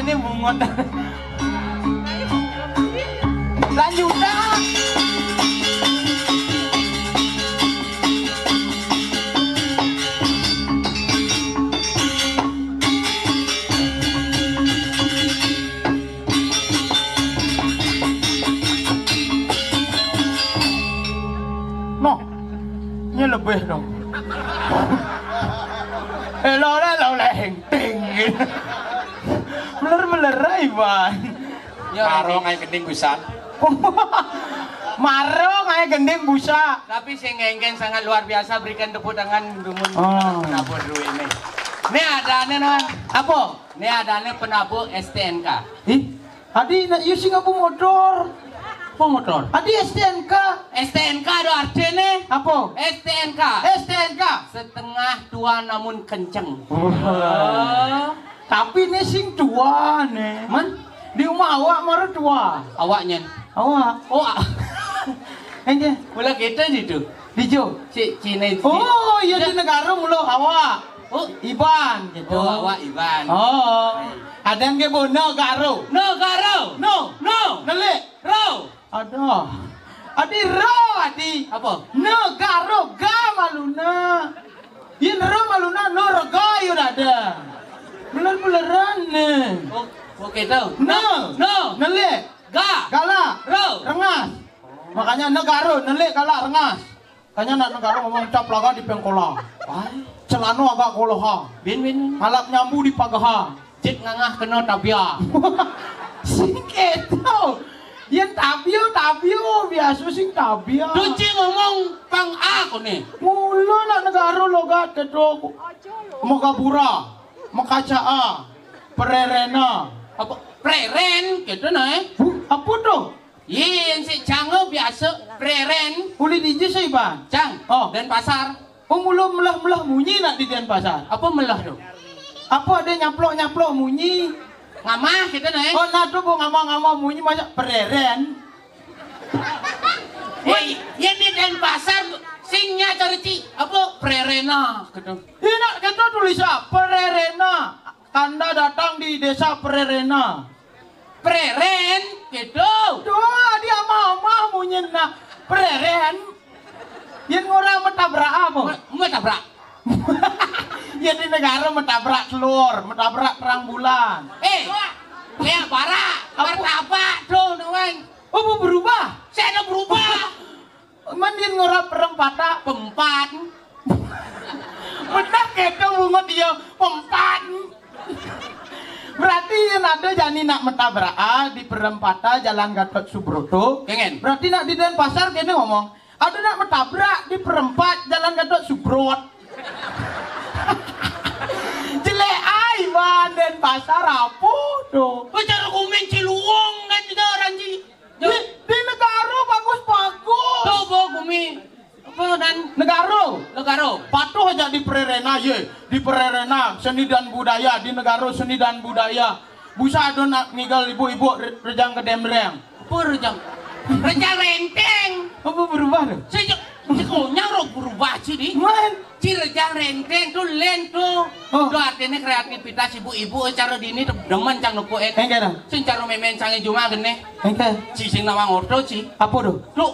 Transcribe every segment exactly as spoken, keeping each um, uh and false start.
Ini bungut. Lanjutan. Noh, ini lebih dong. Eh, lo le, lo le heng ting. Meler-meler ai, Bang. Ya, Maro ngai gending busa. Maro ngai gending busa. Tapi sing ngengken sangat luar biasa, berikan tepuk tangan dumun. Oh. Penabuh duit ini. Ini ada nih, nah. Apa? Ini ada nih penabuh S T N K. Ih, adi nak you sing apa motor? Apa motor? Adi S T N K. S T N K ada artinya. Apa? S T N K. S T N K. Setengah tua namun kenceng. Wah. Oh. Tapi ini sing tua nih. Man? Di rumah awak mara tua. Awaknya. Awak. Oh, a- Aja. Mula kita di tu. Di Jo. Cik Cina itu. Oh, iya, di negara mula awak. Oh. Iban gitu. Oh, awak Iban. Oh. Ada yang kebo negaro. Negaro. No. No. Nelik. Ro. Aduh. Adi ro, adi. Apa? Negaro ga maluna. Yen ro maluna, no rega yo dada. Bulan-bularan ne. Oh, oke tau. No. No. Nelik. Ga. Galak. Ro. Rengas. Makanya negaro, nelik, galak, rengas. Kanya nak negaro ngomong cap laga di pengkola. Wah. Celano agak koloha. Bin, bin. Alap nyambu di pagaha. Cik ngangah kena tabia. Sing keto. Yen tabio, tabio, biasa sing tabia. Tu cik ngomong pang aku nih. Mula nak negara logat keto. Megabura, mekacaa, pererena. Apa? Preren, gitu nah, eh. Huh, apa tu? Yen si Cang biasa preren. Uli di je sih, Bang. Cang, oh. Denpasar. Oh, mula melah-melah munyi nak di Denpasar. Apa melah tu? Apa ada nyaplok-nyaplok munyi? Ngamah kita nah, eh. Oh, nah tu bu ngamah-ngamah munyi macam pereren. Eh, yang di Denpasar singnya cari ci apa prerena gitu. Ini nak kita tulis apa? Pererena. Tanda datang di desa Pererena. Preren, gitu. Doa dia mamah munyin nak. Preren. Yen ngora metabrak apa? Me-, metabrak. Yen di negara metabrak telur, metabrak terang bulan. Eh, ya, bara, apa? Martabak, tuh, nawan. Oh, mau berubah? Saya ada berubah. Mandin ngora perempata pempat. Benar keto bungut dia pempat. Berarti yang ada jani nak metabrak ah, di perempata Jalan Gatot Subroto. Kengen. Berarti nak di Denpasar kene ngomong, ada nak metabrak di perempat Jalan Gatot Subrot. Jelek ai ban Denpasar apa tu? Pacar kumen Ciluong kan kita orang Ci. Di, di negara bagus-bagus. Tuh, bo, bumi. Apa dan? Negara. Negara. Patuh aja di Prerena, ye. Di Prerena, seni dan budaya, di negara seni dan budaya. Busa ada nak ngigal ibu-ibu re-, rejang ke demreng. Apa rejang? Rejang renteng. Apa berubah tu? Sejak, sejak konyang roh berubah sih, di. Man. Ci rejang renteng tu len tu. Oh. Tu artinya kreativitas ibu-ibu cara dini tu demen cang nuku eh. Engke dah. Sing cara memen cang juma gene. Engke. Ci sing nawang orto ci. Apa tu? Tu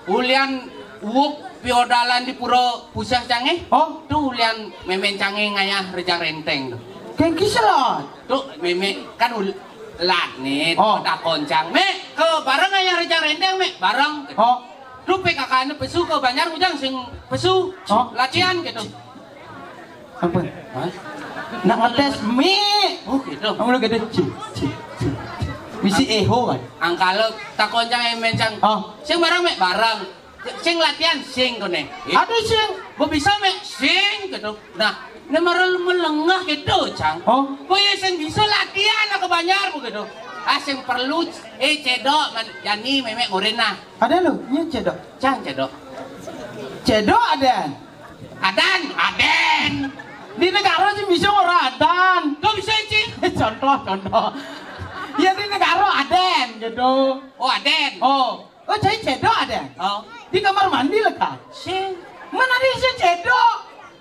ulian uuk piodalan di pura pusah cange. Oh. Tu ulian memen cange ngayah rejang renteng tu. Kengki selot. Tu meme kan ul-, lat nih. Oh. Takon cang. Me, ke bareng ngayah rejang renteng, me. Bareng. Oh. Tu P K K ne pesu ke Banjar ujang sing pesu. Oh. Latihan gitu. Apa? Hah? Nak ngetes mic. Oh, gitu. Kamu lu gede. Ci, ci, ci, ci. Bisi eho kan? Angkalo takon cang emen cang. Oh. Sing bareng me bareng. Sing latihan sing kone. Ada sing. Bo bisa me sing gitu. Nah, ne maral melengah gitu cang. Oh. Bo ya sing bisa latihan ke Banjar bo gitu. Ah sing perlu eh cedok man, jani memek ngorena. Ada lo, nya cedok. Cang cedok. Cedok ada. Adan, aden. Di negara sih bisa ora adan. Kok bisa, Ci? Contoh, contoh. Ya di negara aden gitu. Oh, aden. Oh. Oh, jadi cedok aden. Oh. Di kamar mandi lekat. Sing. Mana ada isi cedok?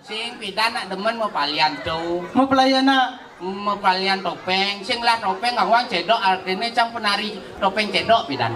Sing pidan nak demen mau palian tu. Mau pelayan nak. Mapalian topéng, sing lah topéng ngawang cedok, artiné cang penari topéng cedok pidan.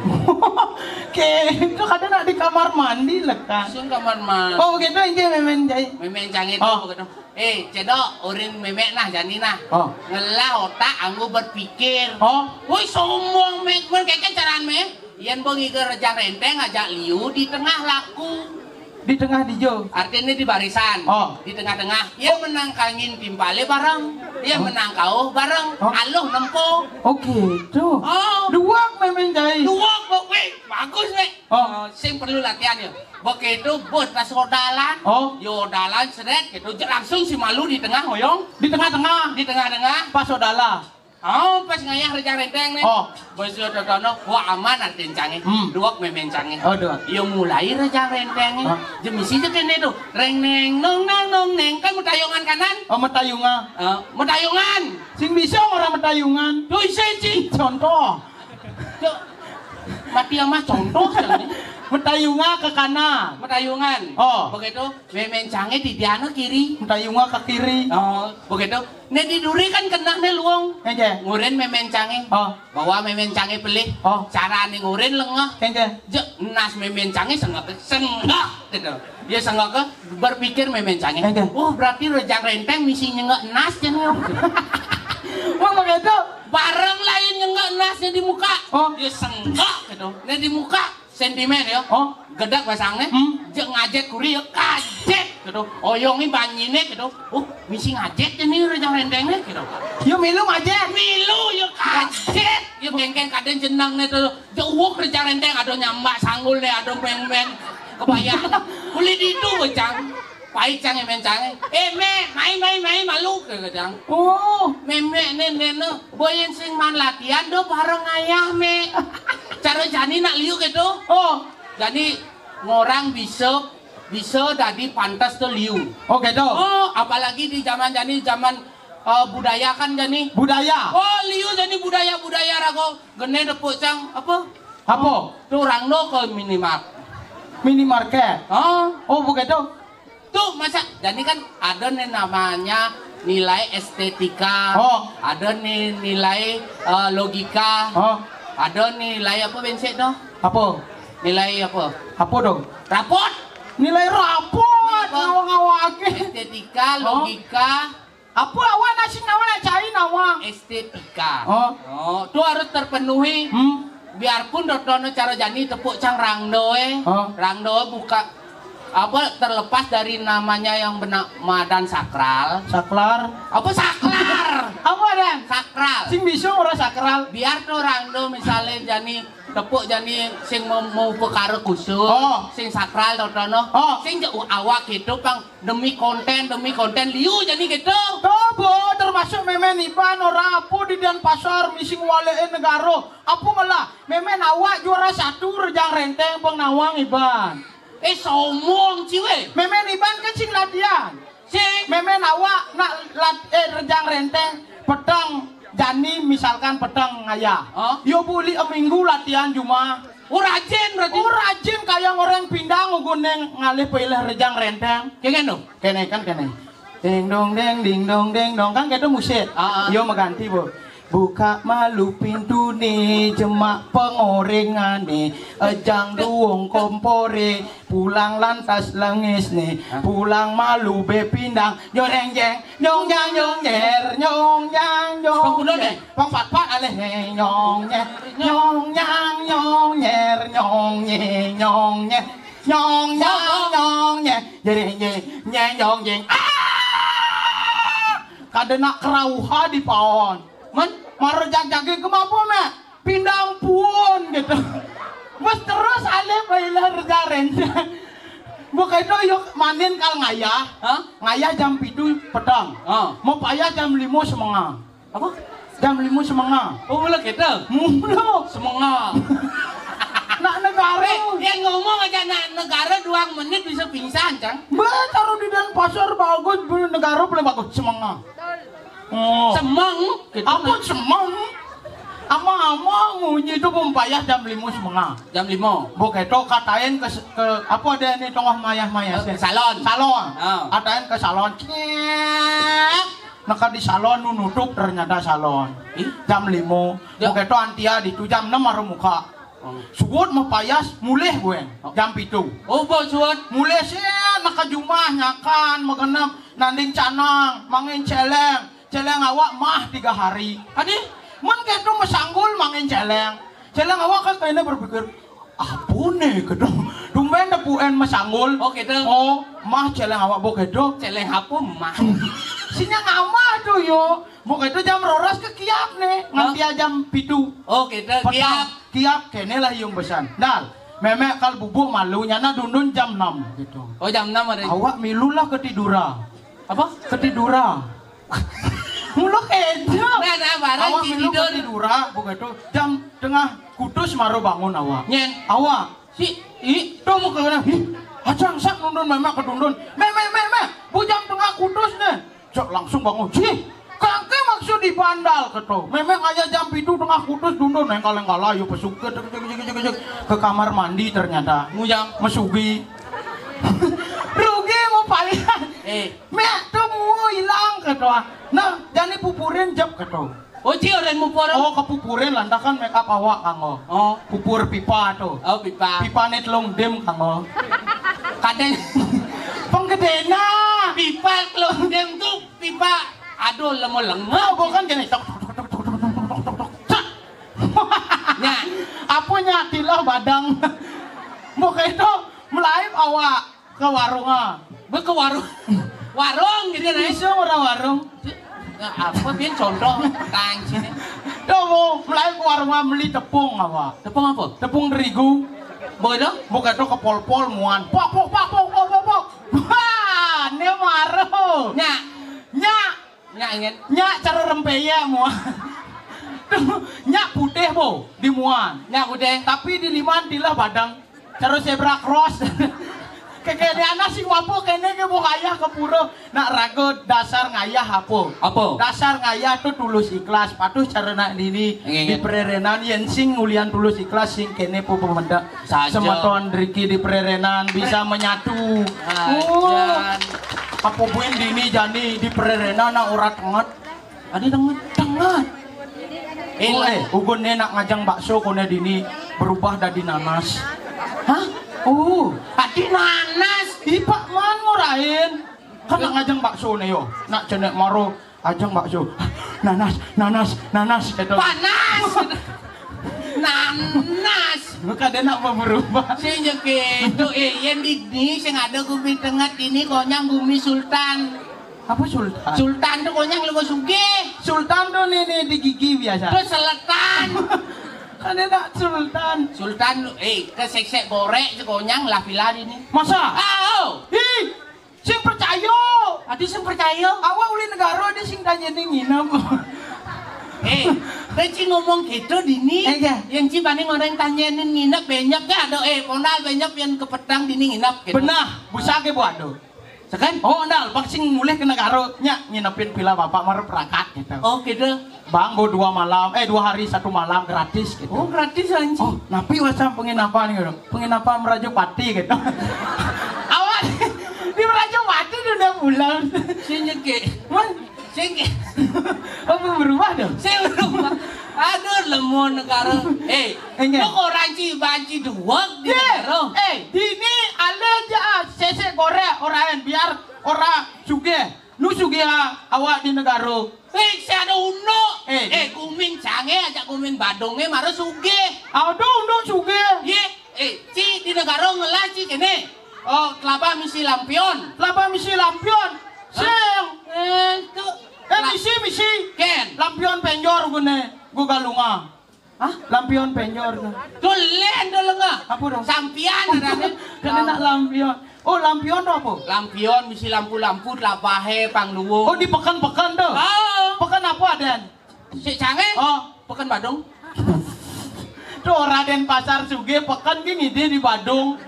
Oké, itu kadang nak di kamar mandi lekan. Sing kamar mandi. Oh, begitu inggih mémén cangé. Mémén cangé itu. Oh. Begitu. Eh, cedok, urin mémé nah, jani nah. Oh. Ngelah otak, anggo berpikir. Oh. Woi, sombong, Mé. Mun kéké caraan, Mé. Yén bo ngiger Rejang Rénténg, ajak liu di tengah laku. Di tengah dijo. Artiné di barisan. Oh. Di tengah-tengah. Yén menang kangin timpalé bareng. Yén menang kauh bareng. Oh. Aluh nempo. Oké, tuh. Oh. Duweg mémén cangé. Duweg, Bo. Wih, bagus, Mé. Oh. Eh, sing perlu latihan ya. Begitu bos pas odalan. Oh. Yo odalan seret gitu. Langsung si malu di tengah, Oyong. Di tengah-tengah. Di tengah-tengah. Pas odala. Oh, pas ngayah Rejang Rénténg nih. Oh. Bos yo totono, wah aman artin cangé. Hmm. Duweg mémén cangé. Oh, duweg. Yo mulai Rejang Rénténg nih. Oh. Jemisi je kéné tuh. Reng neng nong nang nong neng, kan metayungan kanan. Oh, metayunga. Eh, metayungan. Sing bisa orang metayungan. Tuh isi, isi. Contoh. Cuk, mati ama contoh cang. Metayunga ke kanan. Metayungan. Oh. Begitu, mémén cangé di diana kiri. Metayunga ke kiri. Oh, begitu. Né di duri kan keneh né luung. Oké. Ngurin mémén cangé. Oh. Bawa mémén cangé pelih. Oh. Carané ngurin lengeh. Oké. Jek nas mémén cangé sengek, sengek gitu. Dia sengek ke berpikir mémén cangé. Oké. Oh, berarti Rejang Rénténg misi nyengek nas jani. Wah, begitu. Bareng lain nyengek nasnya di muka. Oh. Dia sengek gitu. Nah, di muka sentimen ya. Oh. Gedek basangnya. Hmm. Jek ngajét kuri ya kajét gitu. Oyong ini banyiné gitu. Oh, misi ngajét ya nih Rejang Rénténg nih gitu. Yo milu ngajét. Milu ya kajét. Ya kéngkén kadén jenengné tuh. Jek uwuk Rejang Rénténg, ada nyambak sanggul nih, ada mémén kebaya. Kulit itu, Cang. Pait cangé mémén cangé. Eh, Mé, mai, mai, mai, malu, kéto cang. Oh. Mémé né, né, né, bo yén sing maan latihan, do bareng ayah, Mé. Cara jani nak liu kéto. Oh. Jani ngorang bisa, bisa dadi pantes to liu. Oh, kéto. Oh, apalagi di zaman jani, zaman, eh, budaya kan jani. Budaya. Oh, liu jani budaya, budaya rago. Gené tepuk cang, apa? Apa? Tuh orang do ke minimarket. Minimarket. Oh. Oh, begitu. Tuh, masa, jadi kan ada nih namanya nilai estetika, oh, ada nih nilai, eh, logika, oh, ada nilai apa, Bensek, tuh? Apa? Nilai apa? Apa dong? Rapot. Nilai rapot, apa? Ngawa-ngawa ake. Estetika, oh, logika. Apa awak nasi nawa nak cai nawa? Estetika. Oh. Oh, tuh harus terpenuhi. Hmm. Biarpun dotono cara jani tepuk cang rangdo, eh. Oh. Rangdo buka apa, terlepas dari namanya yang bernama dan sakral. Saklar. Apa saklar? Apa dan? Sakral. Sing bisa ora sakral? Biar tuh rangdo misalnya jani tepuk jani sing mau, mau perkara khusus, oh, sing sakral dotono. Oh. Sing je-, awak itu pang demi konten, demi konten liu jani gitu. Tuh, Bu, termasuk mémén Iban ora apa di Denpasar misi ngwaleké negara. Apa ngelah? Mémén awak juara satu Rejang Rénténg pang nawang Iban. Eh, sombong ciwe. Mémén Iban kan sing latihan. Sing. Mémén awak nak lat-, eh, Rejang Rénténg peteng jani misalkan peteng ngayah. Hah? Yo buli eminggu latihan juma. Oh, rajin berarti. Oh, rajin kaya orang pindang ugu neng ngalih pilih Rejang Rénténg. Kéngkén tuh. Kéné kan kéné. Ding dong deng, ding dong deng dong, kan kéto musik. Ah, ah. Yo mengganti, Bu. Buka malu pintu nih, jemak pengorengan nih, ejang duung kompore, pulang lantas lengis nih, hah? Pulang malu bepindang, nyoreng jeng, nyong jang nyong nyer, nyong jang nyong. Pang kuda nyer, nih. Pang pat pat aleh nih, nyong nyer, nyong jang nyong nyer, nyong nye, nyong nyer, nyong jang nyong nyer. Jadi nye, nye, nyong, jing. Ah! Kada nak kerauha di paon. Men, marejak jagi kemapa, Mek? Pindang puun, gitu. Bos terus alih bailah Rejang Rénténg. Buka itu yuk manin kal ngayah. Hah? Ngayah jam pitu petang. Ah. Mau payah jam lima semenga. Apa? Jam lima semenga. Oh, mula kita? Mula. Semenga. Nak negara. Eh, yang ngomong aja nak negara dua menit bisa pingsan, cang. Ba, taruh di Denpasar bagus, bu, negara paling bagus. Semenga. Oh. Semeng, gitu. Apa nah. Semeng? Ama-ama ngunyi itu pun payah jam lima semenga. Jam lima. Bu, keto katain ke, ke, apa ada ini tengah mayah-mayah. Eh, ke salon. Salon. Ah. Katain ke salon. Cek. Naka di salon nu nutup ternyata salon. Ih? Jam lima. Ya. Buketo antia ditu jam enam baru muka. Oh. Suud mapayas mulih buen. Oh. Jam pitu. Oh, bo suud. Mulih sih naka jumah nyakan magenep nanding canang, mangin celeng. Celeng awak mah tiga hari. Adi, mun keto masanggul mangin celeng. Celeng awak kan kayaknya berpikir, "Apa nih keto? Tumben dah puen masanggul." Oh, keto. Oh, mah celeng awak bo keto. Celeng apa mah? Sinya ngamah tuh yo. Bo keto jam roras ke kiap nih. Hah? Nganti jam pitu. Oh, keto. Petang. Kiap. Kiap kene lah yung pesan. Dal, memek kal bubuk malu nyana dundun jam enam gitu. Oh, jam enam ada. Awak milu lah ketidura. Apa? Ketidura. Mulu kedo. Nah, nah, barang awak milu tidur. Ketidura, begitu. Jam tengah kutus baru bangun awak. Nyen. Awak. Si, i, tuh mau kena. Ih, acang sak nundun memek kedundun. Memek, memek, bu jam tengah kutus nih. Cok langsung bangun. Cih, kangke maksud di bandal keto. Memek aja jam pitu tengah kutus dundun. Nengkal-nengkal ayo pesuke. Ke kamar mandi ternyata. Ngujang. Mesugi. Rugi mau palian. Eh. Mek tuh mau hilang keto. Nah, jani pupurin jep keto. Oh, ci orang mupur. Oh, kepupurin lantakan make up awak kanggo. Oh. Pupur pipa tuh. Oh, pipa. Pipa net long dem kanggo. Kadang penggedena. Pipa long dem tuh pipa. Aduh, lemo lengo. Oh, bukan gini. Tok, tok, tok, tok, tok, tok, tok, tok. Nya. Apanya tilah badang. Mau kayak itu melaib awak. Ke warung ah. Be ke warung. Warung gitu nih. Bisa orang warung. Nah, apa biar contoh tang sini. Tuh mau mulai ke warung ah beli tepung apa? Tepung apa? Tepung terigu. Boleh dong? Bukan tuh ke pol-pol muan. Pok pok pok pok pok pok pok. Wah, ini marah. Nya. Nya. Nya ingin. Nya cara rempeyek muan. Tuh, nya putih bo di muan. Nya putih. Tapi di liman tilah badang. Cara zebra cross. Kekene anak sing wapo kene ke bo ngayah ke pura. Nak raga dasar ngayah apa? Apa? Dasar ngayah tuh tulus ikhlas. Patuh cara nak dini. Nggih, nggih. Di pererenan yen sing ngulian tulus ikhlas sing kene po pemendak. Saja. Semeton Riki di pererenan bisa menyatu. Saja. Oh. Apa buin dini jani di pererenan nak urat nget. Adi tenget. Tenget. Eh, oh, eh, ugun ne nak ngajang bakso kone dini berubah dadi nanas. Hah? Oh, adi nanas. Ipak man ngorain. Kan nak ngajang bakso ne yo. Nak cenek maro ajang bakso. Nanas, nanas, nanas gitu. Panas. Nanas. Bukan dia nak berubah. Sing ya gitu, eh, yang di, di sing ada gumi tengah ini konyang gumi sultan. Apa sultan? Sultan tuh konyang lu sugih. Sultan tuh nih, nih di gigi biasa. Tuh seletan. Kan enak sultan. Sultan, eh, ke seksek gorek sekonyang lah pila ini. Masa? Ah, oh. Ih, sing percaya. Adi sing percaya. Awak uli negara dia sing tanya nih nginep. Eh, keci ngomong gitu dini. Eh, iya. Yang ci paling orang tanya nih nginep banyak ya ada, eh, pondal banyak yang kepetang dini nginep gitu. Benah, busa ke buat tuh. Seken? Oh, ndal, bang sing mulih ke negara, nya nginepin pila bapak marep rakat gitu. Oh, gitu. Bang, go dua malam, eh, dua hari satu malam gratis gitu. Oh, gratis anjing. Oh, napi wasa penginapan gitu. Penginapan Merajapati gitu. Awak di Merajapati udah pulang. Sing nyekik. Man, sing apa berubah dong? Sing berubah. Aduh, lemo negara. Eh, Enggak. Kok orang ci banci duwek di negara? Eh, dini ale ja sesek gorek orang biar orang sugih. Nu sugih awak di negara. Eh, si ada unduk. Eh, eh, gumin canggih aja gumin Badungnya mara sugih. Ada unduk sugih. Ye, eh, ci di negara ngelah ci kene. Oh, kelapa misi lampion. Kelapa misi lampion. Sing. Eh, itu. Eh, misi, misi. Ken. Lampion penjor gune, gue galunga. Hah? Lampion penjor tuh. Tulen tuh lenga. Apa dong? Sampian ada nih. Kan enak lampion. Oh, lampion tuh apa? Lampion misi lampu-lampu telapahe pangluwung. Oh, di peken-peken tuh. Oh. Peken apa, Den? Si Cange? Oh, peken Badung. Tuh Raden Pasar Suge peken gini dia di Badung.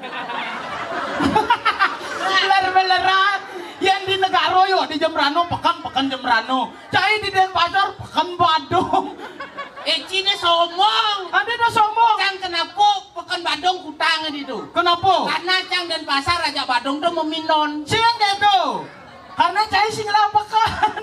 Beler-beleran. Yang di negara yo di Jembrano peken, peken Jembrano. Cai di Denpasar peken Badung. Eh, cine sombong. Ada dah sombong. Cang kenapa peken Badung kutang di tu? Kenapa? Karena cang Denpasar aja Badung tu meminon. Siang dia tu. Karena cai sing lapakan.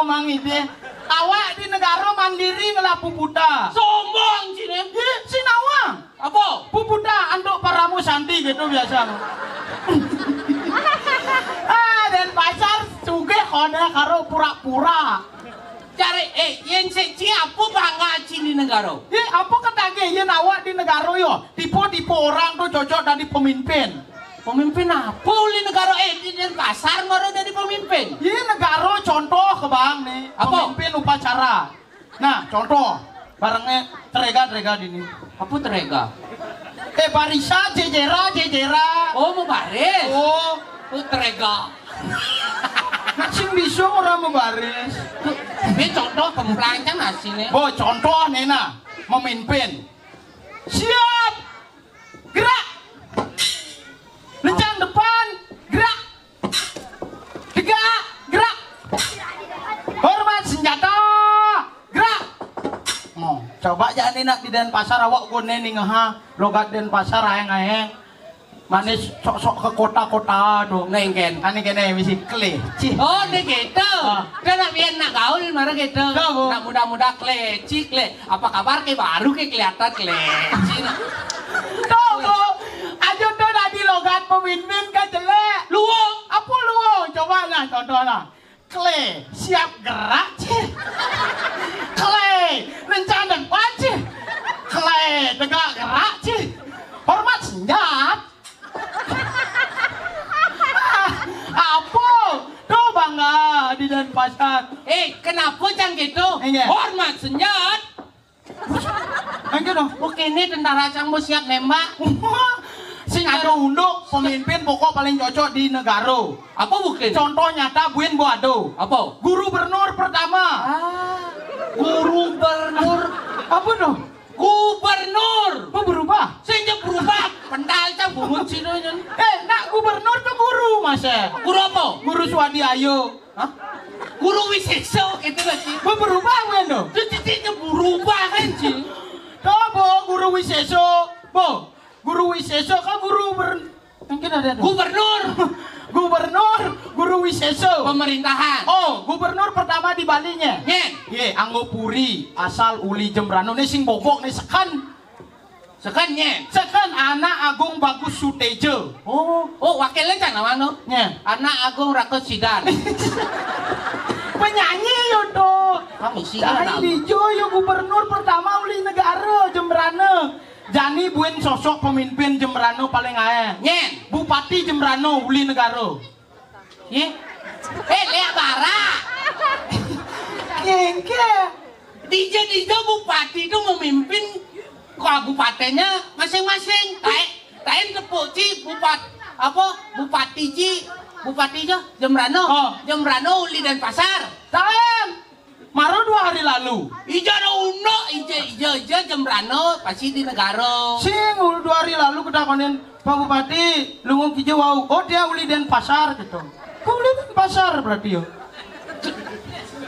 Mang Ide. Awak di Negaro Mandiri ngelah puputa. Sombong cine. Ye, si nawang. Apa? Puputa antuk Paramo Santi gitu biasa. Ah, Denpasar sugih kone karo pura-pura. Cari, eh, yen sik ci apa bangga ci di Negaro? Ye, apa ketagih yen awak di Negaro yo? Tipe-tipe orang tuh cocok jadi pemimpin. Pemimpin apa uli Negaro, eh, di Denpasar mara jadi pemimpin? Ye, Negaro contoh ke bang nih. Apa? Pemimpin upacara. Nah, contoh. Barengnya terega-terega dini. Apa terega? Eh, barisa, jejera, jejera. Oh, mau baris. Oh. Oh, terega. Nak sing bisa orang mau baris. Ini contoh kemplang kan asine. Oh, contoh nih nah, memimpin. Siap. Gerak. Lencang depan. Gerak. Tegak. Gerak. Hormat senjata. Gerak. Mau coba aja nih nak di Denpasar awak gone nih ngeha logat Denpasar aeng-aeng. Manis sok-sok ke kota-kota tuh. Nengken. Ane kene misi kle. Cih. Oh, ni gitu. Ah. Dah nak biar nak gaul mara gitu. Dah, Bu. Nak muda-muda kle, cih kle. Apa kabar ke baru ke kelihatan kle. Cih. Tuh, Bu. Aja tuh tadi logat pemimpin kan jelek. Luo. Apa luo? Coba lah contoh lah. Kle, siap gerak, cih. Kle, rencana depan, cih. Kle, tegak gerak, cih. Hormat senjat. Apa? Tuh bangga di Denpasar. Eh, kenapa cang gitu? Iya. Hormat senjat. Angge dong. Oke, ini tentara cang mau siap nembak. Sing ada unduk, pemimpin pokok paling cocok di Negaro. Apa mungkin? Contoh nyata buin bo ado. Apa? Gubernur pertama. Ah, gubernur. Apa dong? Gubernur. Apa berubah? Sing berubah. Pendal cang bungut sini. Eh, nak gubernur tuh guru, Mas. Guru apa? Guru Suwadi Ayo. Hah? Guru Wiseso gitu lah, Ci. Bo berubah kan tuh? Tuh, Ci, Ci, berubah kan, Ci. Tuh, Bo, Guru Wiseso. Bo, Guru Wiseso kan guru ber-, mungkin ada, ada. Gubernur. Gubernur, Guru Wiseso. Pemerintahan. Oh, gubernur pertama di Bali nya. Nyen. Ye, Anggo Puri, asal uli Jembrano. Nih sing bobok nih sekan. Seken, nyen. Seken anak Agung Bagus Sutejo. Oh, oh, wakilnya cang nama no? Nyen. Anak Agung Rako Sidan. Penyanyi yo tuh. Kami sih. Cai kenal. Dijo yo gubernur pertama uli Negaro Jembrano. Jani buin sosok pemimpin Jembrano paling ae. Nyen. Bupati Jembrano uli Negaro. Ye? Eh, lihat bara. Kengke. Dija-dija bupati itu memimpin kabupatennya masing-masing. Lain, lain tepuk ci bupat apa? Bupati ci, bupati jo Jembrano. Oh. Jembrano uli Denpasar. Lain. Maro dua hari lalu. Ija ada unduk, ija, ija, ija Jembrano pasti di Negaro. Sing ulu dua hari lalu ketakonin Pak Bupati, lungo kija wau. Oh, dia uli Denpasar gitu. Kok uli Denpasar berarti yo?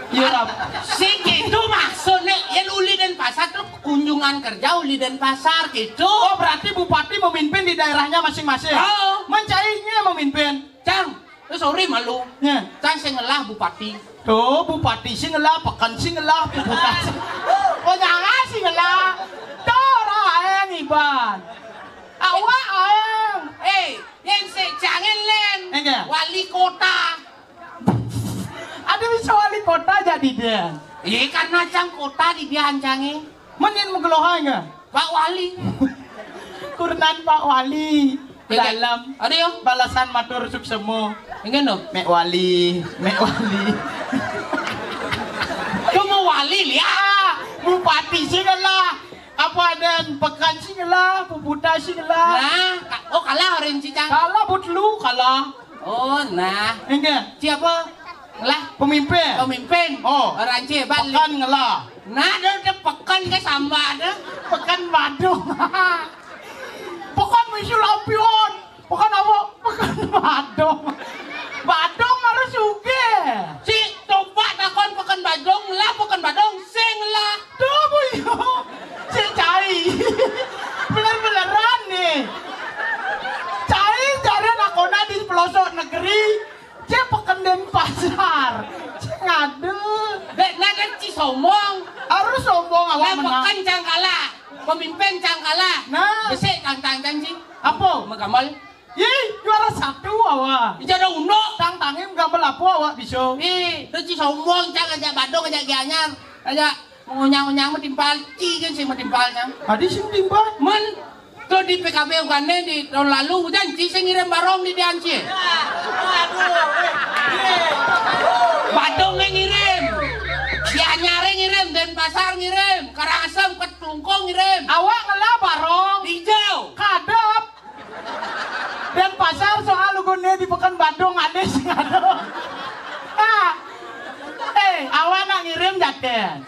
Iya lah. Sing gitu maksudnya, yang uli Denpasar tuh kunjungan kerja uli Denpasar gitu. Oh, berarti bupati memimpin di daerahnya masing-masing. Oh. Mencainya memimpin. Cang, eh, sorry malu. Ya. Cang sing ngelah bupati. Tuh, bupati sing ngelah, peken sing ngelah, bupati. Oh, jangan sing ngelah. Tuh, orang aeng iban. Awak aeng. Eh, yang si Cang len. Enggak. Wali kota. Ada bisa wali kota jadi dia. Iya, karena cang kota di dia ancange. Menin megeloha enggak? Pak Wali. Kurnan Pak Wali. Iya, dalam. Ada yo. Balasan matur suksemo. Enggak no. Mek Wali, Mek Wali. Kamu wali lihat. Bupati sih kalah. Apa ada pekan sih kalah, puputa sih kalah. Nah, ka-, oh kalah orang Cicang. Kalah but lu kalah. Oh, nah. Enggak. Siapa? Lah, pemimpin. Pemimpin. Oh. Orang Cibali. Pekan ngelah. Nah, ada, ada pekan ke samba ada. Pekan Badung. Pekan misi lampion. Pekan apa? Pekan Badung. Badung harus suge. Si coba takon pekan Badung lah, pekan Badung sing lah. Tuh, Bu, yo. Si cai. Bener-beneran nih. Cai cari nakona di pelosok negeri. Cek pekan Denpasar. Cek ngadu. Sombong. Harus sombong awak. Lah, menang. Peken cang kalah. Pemimpin cang kalah. Nah. Besik tantang cang sih. Apa? Magamal. Ih, juara satu awak. Ih, jada unduk. Tantangin gambar apa awak bisa. Ih, tu ci sombong cang ajak Badung, ajak Gianyar. Ajak mengonyang-onyang matimpal. Ci kan sih matimpal cang. Adi sih matimpal. Men, tu di P K B Uganda di tahun lalu, janji saya ngirim barong di Dianci. Badung yang ngirim. Gianyar ngirim, Denpasar ngirim, Karangasem, Ketlungkung ngirim. Awak ngelah barong. Hijau. Kadap. Denpasar soal lugu né di Pekanbaru ngalih sing ada. Ah. Eh, awak nak ngirim jaten.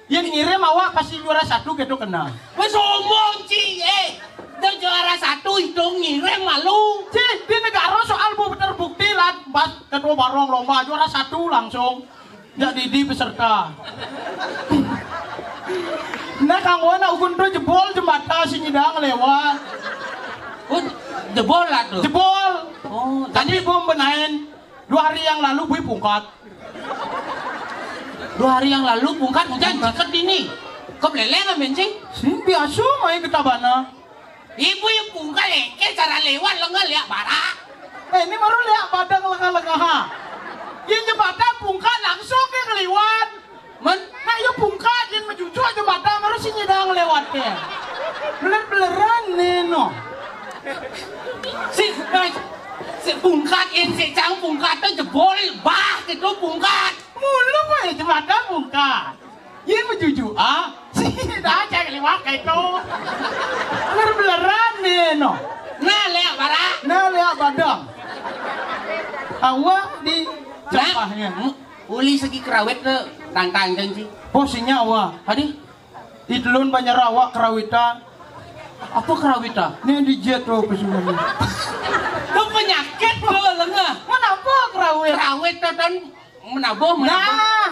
Yén ngirim awak pasti juara satu gitu kena. Wes sombong ci, eh. Dah juara satu itu ngirim malu. Ci, di negara soal bu terbukti lah, pas ketua barong lomba juara satu langsung. Jadi di peserta. Nah, kanggo anak ukun tu jebol jembatan sing nyidang lewat. Oh, jebol lah tu. Jebol. Oh, tapi belum benain. Dua hari yang lalu bui pungkat. Dua hari yang lalu pungkat hujan ceket ini. Kebeleleng amin sih. Sing biasa main ketabana. Ibu yang pungkat eh, ke cara lewat lengah lihat barak. Eh, ini baru lihat padang lengah-lengah. Yang jembatan pungkat langsung dia keliwat. Men? Nah, ya pungkat yang menjujuk jembatan baru sing nyidang lewat ya. Beler-beleran nih no. Si, eh, si pungkat yang si cang pungkat tu jebol bah gitu pungkat. Mulu apa ya jembatan pungkat? Yang menjujuk ah. Si dah cek lewat kayak itu. Beler-beleran nih no. Nah, lihat barak. Nah, lihat badang. Awak di Nah, cempahnya. Uli segi kerawit tu tantang janji. Posisinya awak. Adi, di telun banyak awak kerawitan. Apa kerawitan? Ini di jet tu pesuruh. Tu penyakit tu lengah. Kenapa kerawit? Kerawit tu tan menabuh, menabuh. Nah,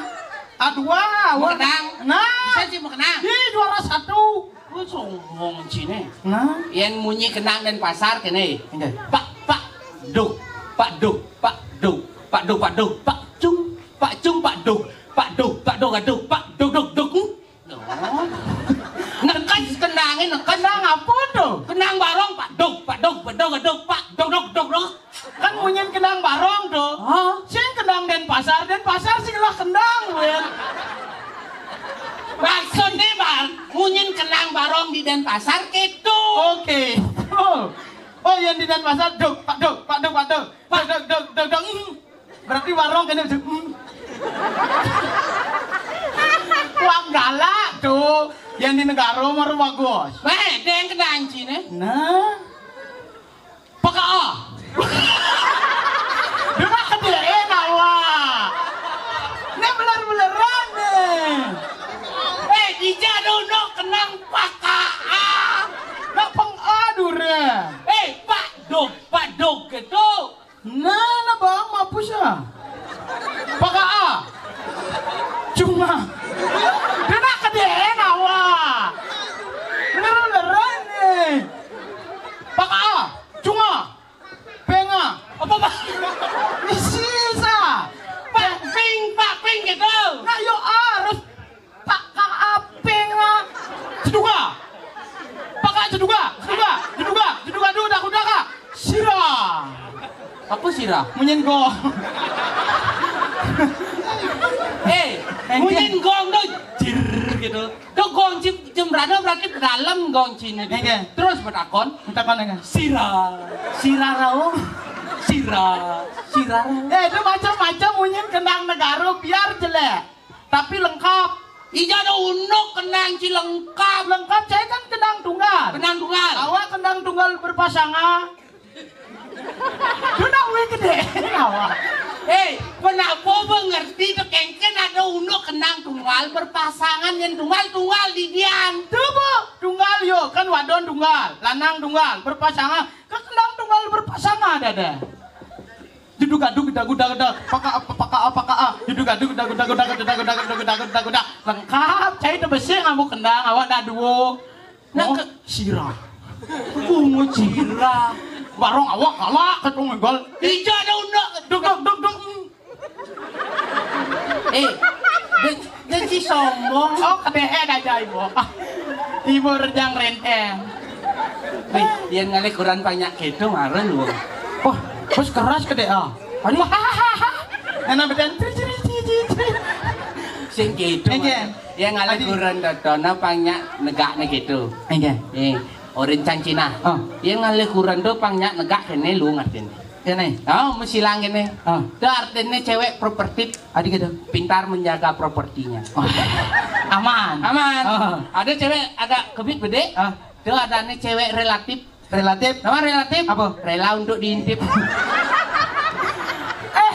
adua, awak. Mengenang. Nah. Bisa sih mengenang. Di juara satu. Wah, sombong cine. Nah. Yang munyi kenang Denpasar kene. Enggak. Pak, pak, duk, pak, duk, pak, duk, pak, duk, pak, duk, pak, cung, pak, cung, pak, duk, pak, duk, pak, duk, aduh, pak, duk, duk, duk. Oh. Nekes kenangin, nekes. Kenang apa tu? Kenang barong, pak, duk, pak, duk, pak, duk, aduh, pak, duk, duk, duk, duk. Kan munyin kendang barong tu. Hah? Sing kendang Denpasar, Denpasar sing lah kendang, Win. Maksudnya bar, munyin kendang barong di Denpasar gitu. Oke. Oh. Oh, yang di Denpasar duk, pak duk, pak duk, pak duk. Pak duk, duk, duk, duk. Hmm. Berarti barong kena duk. Hmm. Wah, galak tu. Yang di negara baru bagus. Eh, deng kendang cine. Nah. Paka ah. Dengar kediri awak. Ini beler-beleran nih. Eh, dija dulu kenang paka ah. Nak peng ah dure. Eh, pak dok, pak dok gitu. Nah, nah bang mapus ya. Paka ah. Cuma. Dengar kediri awak. Beler-beleran nih. Paka ah. Cuma. Penga. Apa, Pak? Sisa. Pak Ping, Pak Ping gitu. Nah, yo harus Pak K A penga. Ceduga. Pak K A ceduga, ceduga, ceduga, ceduga dulu dah kuda ka. Sira. Apa sira? Munyin gong. Eh, munyin gong tu jir gitu. Tu gong cim, cim rada berarti dalam gong cine. Nggih. Terus betakon. Betakon nggih. Sira, sira rauh, sira, sira rauh. Eh, itu macam-macam munyin kendang negara biar jelek, tapi lengkap. Ija ada unduk kendang ci lengkap. Lengkap, saya kan kendang tunggal. Kendang tunggal. Awak kendang tunggal berpasangan. Tuna wé gedé awak. Eh, penapa mengerti tu kengken ada unduk kendang tunggal berpasangan yang tunggal tunggal di dian. Tu bu, tunggal yo kan wadon tunggal, lanang tunggal berpasangan. Ke kendang tunggal berpasangan ada. Juduk aduk gedak gudak gedak paka apa paka apa ka ah. Juduk aduk gedak gudak gedak gedak gedak gedak gedak gedak gedak. Lengkap, cai tu besi ngamuk kendang awak dah dua. Nak ke sirah. Bungut sirah. Barong awak kalah ketung gol. Ija ada unduk. Duk duk duk duk. Eh, dia, dia si sombong. Oh, kede'e aja ibu. Ibu rejang renteng. Wih, dia ngalih kurang banyak gitu, marah lu. Wah, bos keras kede'e. Aduh. Enak bedan. Sing gitu. Oke. Dia ngalih kurang dodona pang nyak negakne gitu. Oke. Eh, orang Cina. Oh. Dia ngalih kurang do pang nyak negak kene lu ngartine. Kene. Oh, mesilang kene. Oh. Itu artinya cewek properti. Adi gitu. Pintar menjaga propertinya. Oh. Aman. Aman. Oh. Ada cewek agak kebit bede. Oh. Itu adanya cewek relatif. Relatif. Nama relatif? Apa? Rela untuk diintip. Eh,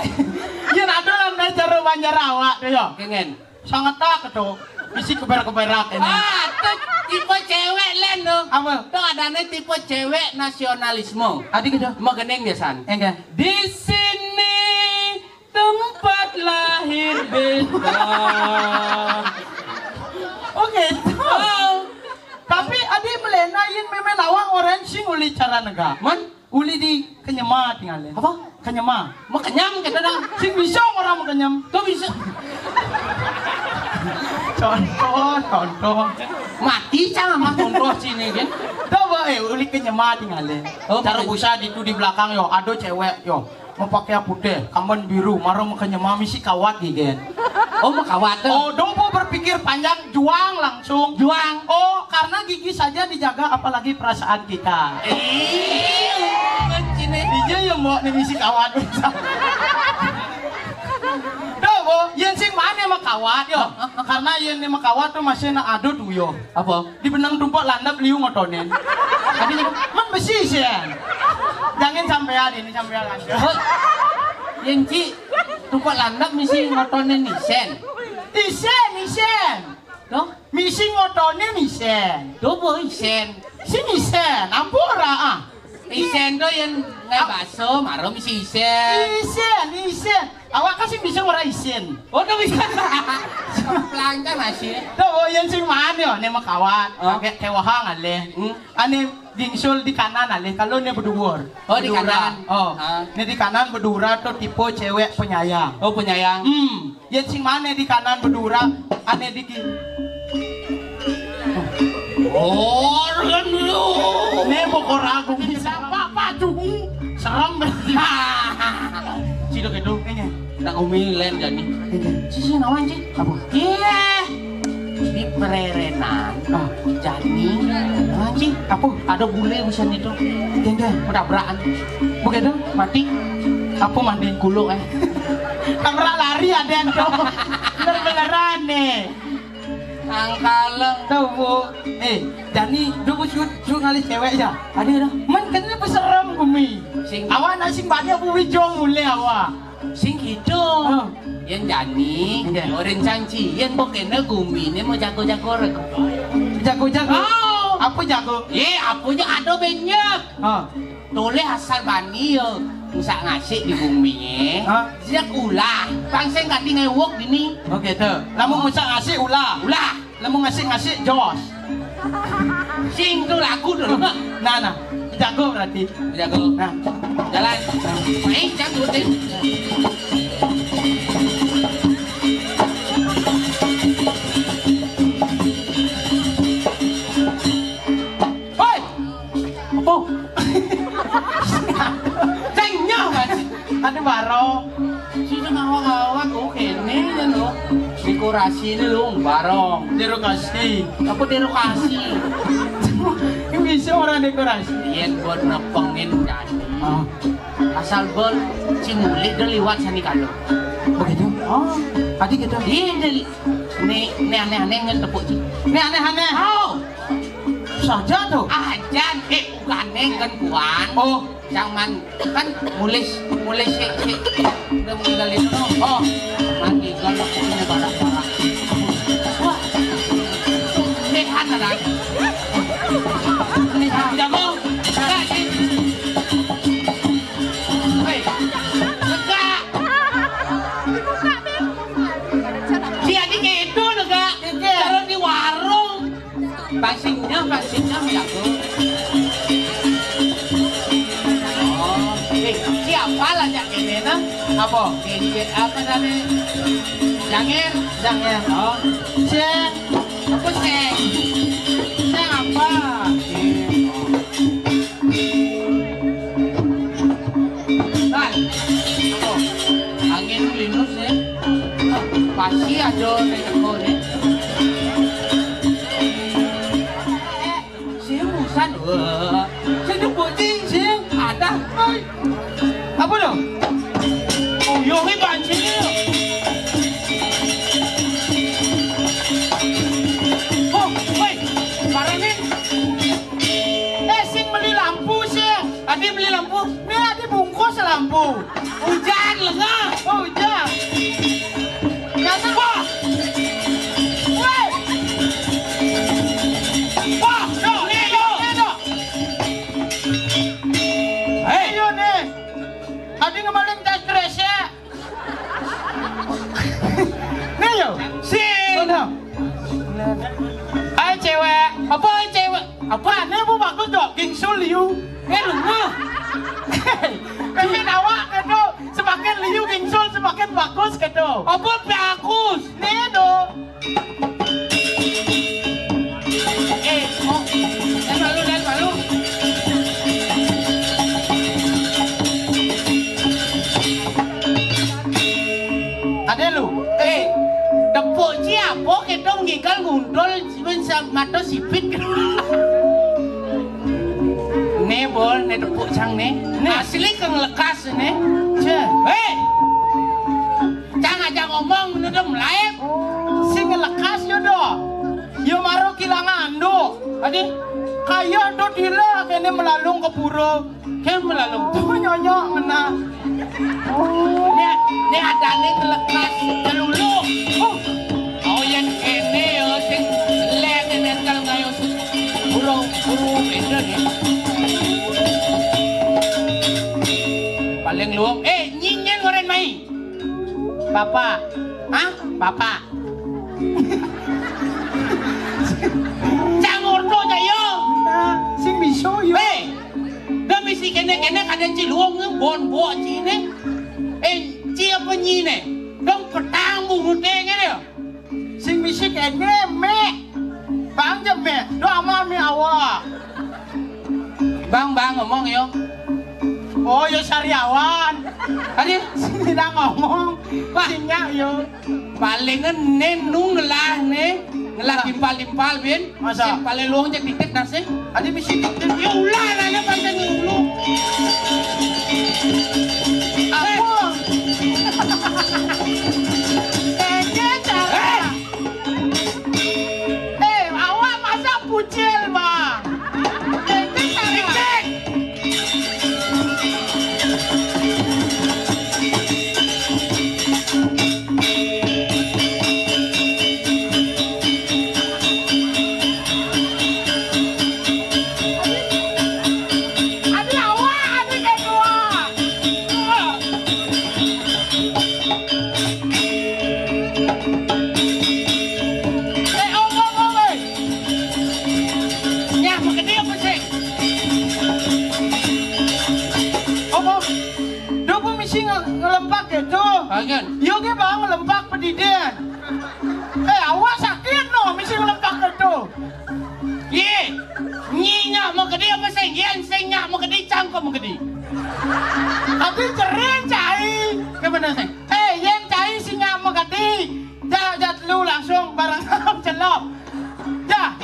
yen ada lan cara banjar awak tuh ya. Kengen. Sangat tak tuh. Isi keberak-keberak ini. Ah, tuh tipe cewek len tuh. Apa? Tuh adanya tipe cewek nasionalisme. Adi gitu. Megening biasan. Enggak. Di sini tempat lahir beta. Oh gitu. Oh. Tapi adi melena yen meme nawang orang sing uli cara negak. Man? Uli di kenyema tinggalin. Apa? Kenyema. Mekenyam kita dah. Sing bisa orang mekenyam. Tuh bisa. Contoh, contoh. Mati cang mah contoh sini kan. Coba eh uli kenyema tinggalin. Oh, cara busa di itu di belakang yo, ada cewek yo. Mau pakai putih, kamben biru, marah makanya mami si kawat gigen. Oh, makawat tuh. Oh, dong mau berpikir panjang, juang langsung. Juang. Oh, karena gigi saja dijaga, apalagi perasaan kita. Ih, cine. Iya ya, mbok nih misi kawat. Tuh, bu, yen sing mana makawat yo? Karena yen nih makawat tuh masih nak adut tuh yo. Apa? Di benang tumpuk landap liu ngotonin. Tadi men besi sih ya. Jangan sampean ini sampean lanjut. Hoi. Yen ci tumpuk landap misi ngotonin isen. Isen, isen. Doh? Misi ngotonin isen. Dobo isen. Sing isen, ampura ah. Isen to yen ngai bakso, maro misi isen. Isen, isen. Awak kan sing bisa ora isin. Oh, tuh bisa. Pelangkan masih. Tuh, oh, yang sing mana ya? Ini makawat. Oh. Pakai kewahang alih. Hmm. Ane dingsul di kanan alih. Kalau ini berdua. Oh, di kanan. Oh. Ah. Ini di kanan berdua tuh tipe cewek penyayang. Oh, penyayang. Hmm. Yang sing mana di kanan berdua? Ane di kiri. Orang lu. Ini pokok ragu bisa apa apa tuh. Serem. Cidok itu. Kayaknya. Nak umi len jani. Iya. Sisi nawan sih. Apa? Iya. Di pererenan. Ah. Jani. Nawan sih. Apa? Ada bule bisa itu. Iya. Tabrakan. Begitu mati. Apa mandi kulo eh? Tabrak lari ada yang tuh. Bener-beneran nih. Angkaleng. Tuh, Bu. Eh, jani dulu su su ngalih cewek ya. Ada dah. Man kena peserem gumi. Sing awak nak sing banyak bu wijong mulai awak. Sing gitu. Oh. Yen jani, iya. Orang canci, yen bokene gumine mau jago-jago rego. Jago-jago. Oh. Apa jago? Ye, apanya ada banyak. Oh. Toleh asal bani yo, musak ngasih di bumi ye. Hah? Sejak ulah, bangsa yang tadi ngewok dini. Oh gitu. Lamun musak ngasih ulah. Ulah. Lamun ngasih ngasih jos. Sing tu lagu dulu. Nah nah, jago berarti. Jago. Nah, jalan. Main jago deh. Hoi. Apa? Cengnya kan. Ada barong. Sudah ngawang-ngawang kok kene ya lo. Dekorasi ini lo barong. Dekorasi. Apa dekorasi? Ini bisa orang dekorasi. Yen buat nepengin jadi. Ah. Asal bel cimuli dia liwat sani kalau. Begitu. Oh, tadi gitu. Iya, ini aneh-aneh ngetepuk sih. Ini aneh-aneh. Oh. Saja tuh. Ajan, eh, bukan kan kuan. Oh, jangan kan mulai mulai sik sik udah meninggal itu. Oh, mati kalau punya barang-barang. Wah, sehat ada. Sehat jago. Enggak sih. Hei, enggak. Si adik itu enggak. Kalau di warung. Pangsingnya, pangsingnya jago. Oh, eh, siapa lah jak ini nah? Apa? Cincin apa tadi? Jangir? Jangir. Oh. Sing. Apa sing? Sing apa? Kan. Oh. Angin linus ya. Pasti ada nih. Sing usan. Wah. Sing kucing sing. Ada. Oi. Apa dong? Oh, yo ini banjir. Oh, woi. Parane. Eh, sing beli lampu sih. Adi beli lampu. Nih adi bungkus lampu. Hujan lenga. Oh, hujan. Wah. Woi. Wah, dok, nih, dok. Nih, dok. Hei. Ayo nih. Adi ngemaling tas kresek. Nih yo. Sing. Mana? Hai cewek. Apa hai cewek? Apa nih bu bagus dok? Gingsul liu. Eh lu mah. Mimin awak gitu. Semakin liu gingsul semakin bagus gitu. Apa bagus? Nih dok. Eh, oh, dan malu, dan malu. Ada lu. Eh, tepuk ci apa kita ngigal ngundul mato sipit. Nih bol, nih tepuk cang nih. Nih. Asli keng lekas nih. Cek. Hei. Cang aja ngomong, ngono dong lain. Sing ngelekas yo do. Yo maro kilangan do. Adi, kaya do dile kene melalung ke pura. Ken melalung. Tuh nyonyok ngena. Ini, ini adane ngelekas celuluk. Oh. Oh yen kene yo sing lek nempel ngayo. Burung, burung beda nih. Paling luwung, eh nyinyen ngoren mai. Bapak. Hah? Bapak. Cang orto aja yo. Nah, sing bisa yo. Hei, demi si kene-kene kadang ci luwung ngebon bo cine. Eh, ci apa nyine? Dong petang bu ngutenge yo. Sing misi kene mek. Bang je mek. Do ama mek awak. Bang, bang ngomong yo. Oh yo sariawan. Tadi sini dah ngomong. Wah. Sinyak yo. Palingan ne nu ngelah ne, ngelah timpal-timpal bin. Masa? Sing paling luang je titik nasi. Adi misi titik. Ya ulah lah ne pantai dulu. Apa? Kayaknya cara. Eh, awak masa pucil, Bang? Kayaknya cara. Titik. Adi awak, adi kedua. Eh, omong, omong. Nyah, makedi apa sih? Omong. Dua pun misi nge- ngelempak gitu. Agen. Yo ke bang ngelempak pediden. Eh, awak sakit no, misi ngelempak gitu. Ye, nyi nyak makedi apa sing? Yen sing nyak makedi, cang ko makedi. Tapi cerin cai. Ke mana sing? Eh, yen cai sing nyak makedi. Dah, dah telu langsung barang celok. Dah.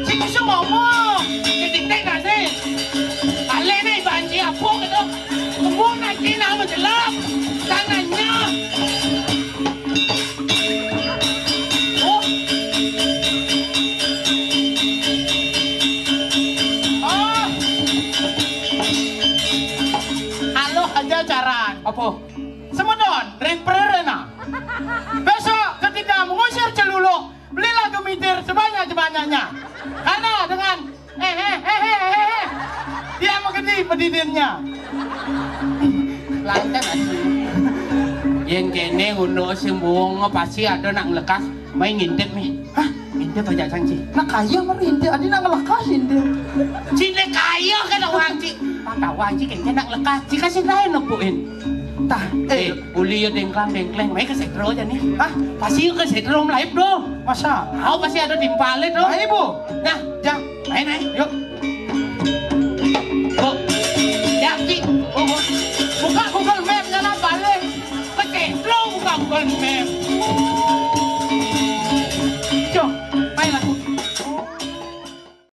Sing iso ngomong. Sing diktek nasi. Alih ni banci apa gitu. Tembung nak kena menjelap. Tangannya. Oh. Oh. Aloh aja caran. Apa? Semedon, ring prerena. Besok ketika mengusir celuluk, belilah gemitir sebanyak-banyaknya. Karena dengan eh, eh, eh, eh, eh, eh, dia menggedi pedidinnya. Lantas aja. Yen kene ngono sing wong pasti ada nak ngelekas, mai ngintip mi. Hah? Ngintip aja cang ci. Nak kaya mari ngintip, adi nak ngelekas ngintip. Cine kaya kan wong ci. Mata wong ci kene nak ngelekas, ci kasih lain nepukin. Tah, eh, uli yo dengklang-dengkleng, main ke setro aja nih. Hah? Pasti ke setro melaip doh. Masa? Tahu pasti ada timpalnya doh. Ayo, Bu. Nah, jang, main aja. Yuk. Bu, ya, Ki. Bu, Bu. Buka Google Map-nya lah, balik. Ke setro buka Google Map.